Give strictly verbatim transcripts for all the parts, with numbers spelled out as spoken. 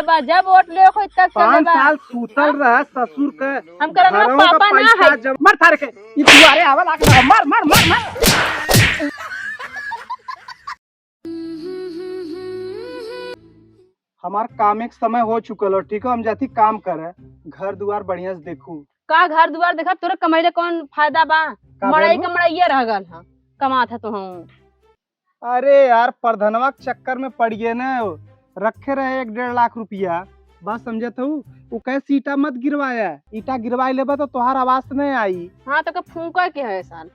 बा, जब वोट लेवे होई तब चले पाँच बा। साल सूतल रह ससुर के हम करन ना घरवा का पापा ना पैसा है। जम-, मार थारे के, ई दुआरे आवा लाग रहा, मार, मार, मार, मार। हमार काम एक समय हो चुकल हो, ठीक हो, हम जाती काम करे, घर दुआर बढ़िया से देखू। का घर दुआर देखा, तोरे कमैले कौन फायदा बा? का मड़ई भइल? के मड़इये रह गल ह, कमात ह तो हम। अरे यार, प्रधनवा के चक्कर में पड़ गए न, रखे रहे एक डेढ़ लाख रुपया, बात समझत हऊ? उ कहे से ईटा मत गिरवाया, ईटा गिरवाई लेबा तो तोहार आवास नहीं आई। हाँ, तो के फूंका के है साल?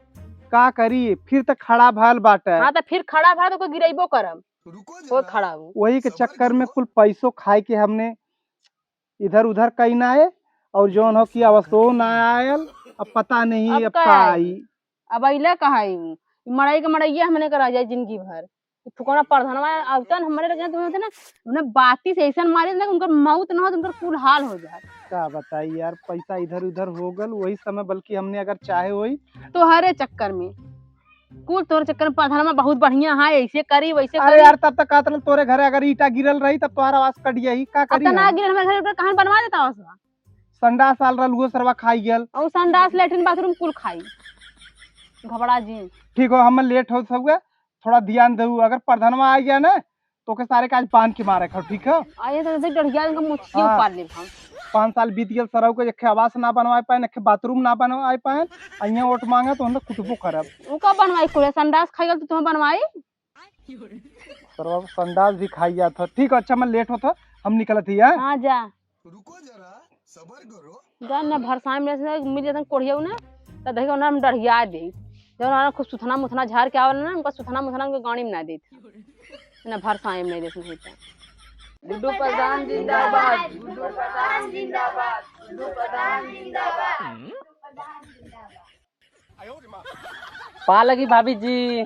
का करी, फिर तो खड़ा भल बाटे। हाँ, तो फिर खड़ा भल तो कोई गिरैबो करब। कोई खड़ा हो। वही के चक्कर में कुल पैसों खाए के हमने इधर उधर कई ना आए, और जौन हो कि अवसो ना आयल, अब पता नहीं अब अब का का आई? आई। अब अइला कहाँ आई उ? ई मड़ई के मड़इया हमने के रह जाए जिंदगी भर। ई फुकौना प्रधानवा आवतन हमरे लगे तो होते ना, उन्हें बाती से ऐसन मारे ना कि उनकर मौत ना हो तो उनकर कुल हाल हो जाए। का बताई यार, पैसा इधर उधर हो गल, वही समय बल्कि हमने अगर चाहे होई। तोहरे चक्कर में, कुल तोहरे चक्कर में। प्रधानवा बहुत बढ़िया है, ऐसे करी वैसे अरे करी। यार, तब तक कहत रहल तोरे घरे अगर ईटा गिरल रही तब तोहरा आवास कट जाई, का अब करी तो ना हम? गिरल, हमारे घर पे कहाँ बनवा देता आवास? संडास आल रहल, उहो सरवा खाई गेल। और संडास, लेटरिन, बाथरूम कुल खाई। घबरा जी। ठीक हो, हम लेट होत हउए, थोड़ा ध्यान देहु। अगर प्रधानवा आ गया ना, तो के सारे का आज बांध के मारे खाओ, ठीक है? आइए तो ऐसे डढ़िया इनका मुछिया हाँ। उपाड़ लेब हम। पाँच साल बीत गेल, सरऊ के एक आवास ना बनवाए पाए, एक बाथरूम ना बनवाए पाए, अइया वोट मांगे तो हम कुटबो करब। उ का बनवाई, कुल संडास खाई गेल तो तुम्हें बनवाई? सरवा संडास भी खाई जात हो। ठीक है, अच्छा, मैं लेट होत हो, हम निकलत ही, हाँ? हाँ, जा। रुको जरा, सबर करो। जा ना, भरसाई में से मिल जातन कोढ़िया ना, त देखो ना, हम डढ़िया दे। जब ना खूब सुथना मुथना झार के आवल ना, उनका सुथना मुथना उनके गाड़ी में ना देत। ना भरसाई में देत नहीं त। गुड्डू प्रधान जिंदाबाद, गुड्डू प्रधान जिंदाबाद, गुड्डू प्रधान जिंदाबाद। पा लगी भाभी जी।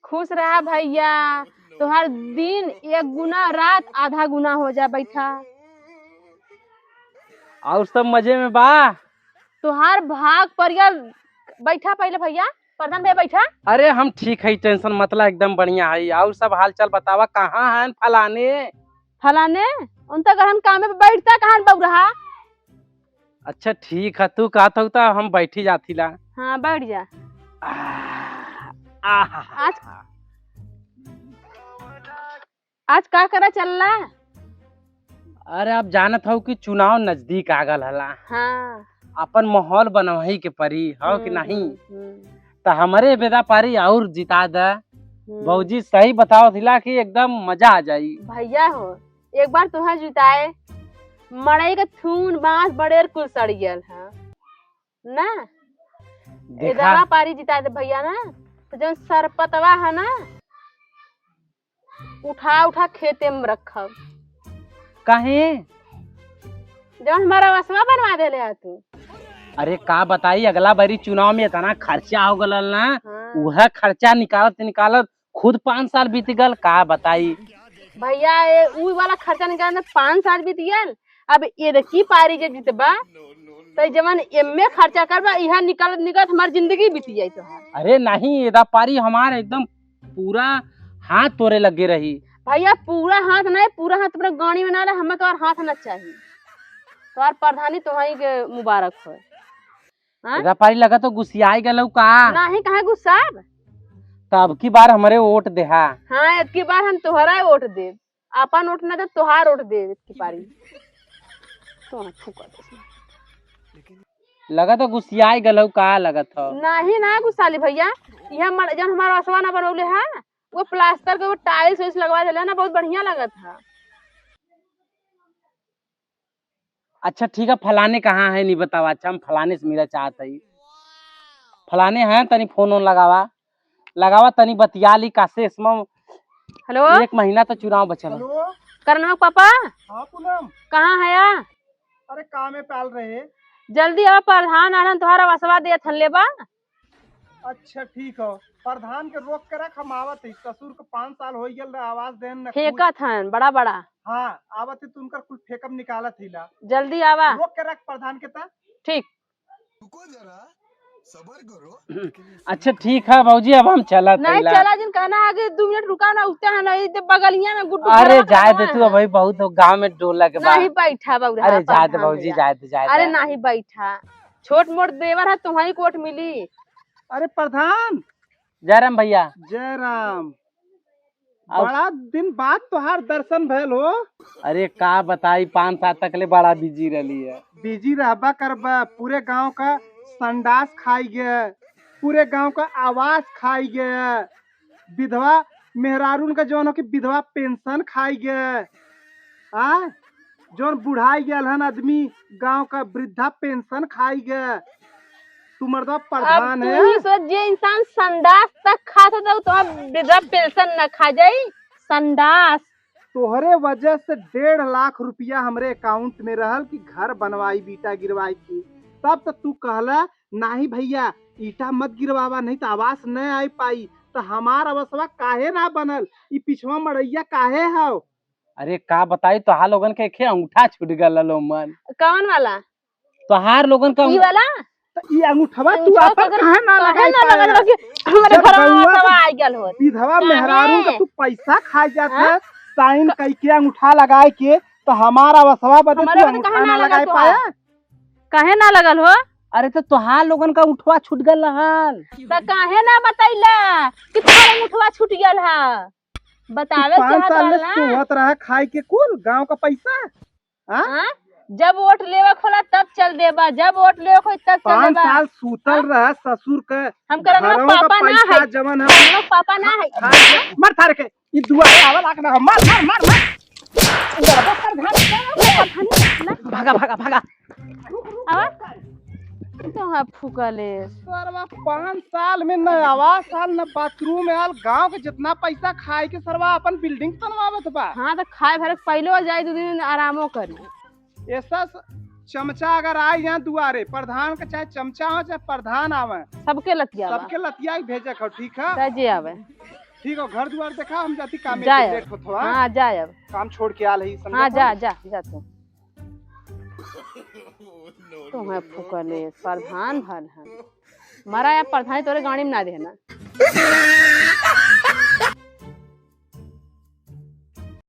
खुश रहा भैया, तोहार दिन एक गुना, रात आधा गुना हो जा। बैठा। और सब मजे में बा? तोहार भाग परिया। बैठा पहले भैया, प्रधान भैया बैठा। अरे हम ठीक है, टेंशन मत ला, एकदम बढ़िया है। और सब हालचाल बतावा, कहाँ हैं फलाने? फलाने? उनका घर हम कामे पे बैठता कहाँ बउरहा? अच्छा ठीक है, तू कहत हऊ त हम बैठी जाथी ला। हाँ, बैठ जा। आह, आह। आज, आज का करा चलला? अरे, अब जानत हऊ कि चुनाव नजदीक आ गल हला। हाँ। अपन माहौल बनवही के परी, हौ कि हम्म, नहीं? हम्म, हम्म। त हमरे बेदा पारी और जिता द। हम्म। भौजी सही बतावत हिला कि एकदम मजा आ जाई। भैया हो, एक बार तुहा जिताए, मड़ई के थून बांस बड़ेर कुल सड़ गयल ह ना। देखा। एदवा पारी जिताए दे भैया ना, तो जौन सरपतवा है ना, उठा उठा खेते में रखब। काहे? जौन हमारा वसवा बनवा देले है तू। अरे का बताई, अगला बारी चुनाव में इतना खर्चा हो गलल ना, हाँ। उहे खर्चा निकालत निकालत खुद पाँच साल बीत गल, का बताई। भैया, ए, ऊ वाला खर्चा निकालत पाँच साल बीत गल, अब एदकी पारी जे जितबा, त जवन एम्मे खर्चा करबा, इहा निकालत निकालत हमार जिंदगी बीत जाई तोहार। अरे नहीं, एदा पारी हमार एकदम पूरा हाथ तोरे लगे रही। भैया, पूरा हाथ नहीं, पूरा हाथ अपने गाड़ी में ना रहे, हमें तोहार हाथ ना चाहिए। तोहार प्रधानी तोहाई के मुबारक होए। हाँ? एदा पारी लगा तो गुस्सियाई गलऊ का? नहीं, काहे गुस्साब? त अब की बार हमरे वोट देहा। हाँ, अब की बार हम तोहरा वोट देब। आपन वोट ना देब, तोहार वोट देब अब की पारी। तो फूका दे। लगा तो गुस्सियाई गलऊ का लगत हो? नहीं ना गुस्साली भैया, यह मर, जौन हमारा रसवा ना बनौले है, वो प्लास्टर के वो टाइल्स वाइल्स लगवा देले ना, बहुत बढ़िया लगत है। अच्छा ठीक है, फलाने कहाँ है नहीं बतावा। अच्छा, हम फलाने से मिला चाहत हई। फलाने हैं, तनी फोन ओन लगावा, लगावा तनी बतिया ली कासे इसमें। हेलो। एक महीना तो चुनाव बचल है। हेलो। करनवा के पापा। हाँ पूनम। कहाँ है या? अरे कामे पे आल रहे। जल्दी आवा, प्रधान आनन तोहरा वसवा दे थन लेबा। अच्छा ठीक हो, प्रधान के रोक के रख, हम आवत ही। ससुर के पाँच साल हो गल रहा, आवास देन न कुछ। फेंकत हन बड़ा बड़ा। हाँ, आवत ही, तू उनकर कुल फेंकब निकालत ही ला। जल्दी आवा। रोक के रख प्रधान के ता। ठीक। रुको जरा, अच्छा ठीक है भौजी, अब हम चलत नहीं, चला जिन कहना है कि दू मिनट रुका ना, उठते हैं ना, ये बगलिया में गुड्डू अरे जाए दे तू, अबही बहुत गाँव में डोला के बा। नहीं बैठा बउरहा अरे जाए दे भौजी, जाए दे, जाए दे। अरे नहीं बैठा, छोट मोट देवर है, तुम्हारी कोट मिली। अरे प्रधान। जय राम भैया। जय राम। अब बड़ा दिन बाद तोहार दर्शन भयल हो। अरे का बताई, पाँच साल तक ले बड़ा बिजी रहली है। बिजी रहबा करबा, पूरे गांव का संडास खाई गए, पूरे गांव का आवास खाई गए, विधवा मेहरारून का जौन हो कि विधवा पेंशन खाई गए, आ जौन बुढ़ाई गयल हन आदमी, गांव का वृद्धा पेंशन खाई गए। तू मर्दवा अब प्रधान तू है। ही सोच, जे इंसान संडास तक खात होता, तो अब वृद्धा पेंशन न खा जाई। संडास। तोहरे वजह से डेढ़ लाख रुपया हमरे अकाउंट में रहल कि घर बनवाई, ईटा गिरवाई की। तब तो तू कहला, "नाही भैया, ईटा मत गिरवावा, नहीं तो आवास न आ पाई।" तो हमार आवासवा काहे ना बनल? ई पिछवा मड़ैया काहे हव? अरे का बताई, तोहार लोगन के एखे अंगूठा छूट गल लो मन। कौन वाला? तोहार लोगन का ई वाला? त ई अंगूठवा तू अंगूठवा आपन ककर-, काहे ना काहे लगाई ना पाया? लगल बा कि हमरे जब घरवा गौवा में के आ गल होत। विधवा काहे? मेहरारू का तू पैसा खा जात हाँ? है, साइन कइके अंगूठा लगाए के, तो हमारा वसवा बदे हमरे तू बदे अंगूठा काहे ना ना लगल लगाई तोहार? पाया? काहे ना लगल हो? अरे तो तोहार लोगन का उठवा छूट गल रहल। त काहे ना बतैला कि तोहार उठवा छूट गल है? बतावे पाँच चाहत साल ले रहल ना। सोवत रहा खाए के कुल गाँव का पैसा। हाँ? हाँ? जब वोट लेवे के होला तब चल देबा, जब वोट लेवे के होई तब चल पाँच देबा। साल सूतल हाँ? रहा ससुर के हम करना घरवा का पापा ना पैसा है। जवन हम करना पापा ना है। खाए के, मर थारे के, ई दुआरे आवे लाग ना, मर, मर, मर, मर। भागा, भागा, भागा। आवा। तो हाँ फूकले। सरवा पाँच साल में न आवास आल, न बाथरूम आल, गाँव के जितना पैसा खाए के सरवा अपन बिल्डिंग बनवावत बा। हाँ, तो खाए भरे के पहले हो जाए, दो दिन आरामो करी। ऐसा स-, चमचा अगर आए यहाँ दुआरे, प्रधान का चाहे चमचा हो, चाहे प्रधान आवे, सबके लतिया बा। सबके लतिया के भेजे खाओ, ठीक है? चाहे जे आवे। ठीक हो, घर दुआर देखा, हम जाती काम में जाए लेट अब। होत हवा। हाँ, जाए अब। काम छोड़ के आल है, समझा हाँ, था? जा, जा, जा तू। तुम्हें फुकले प्रधान भल है। मरा या प्रधान तोरे गाड़ी में ना देना।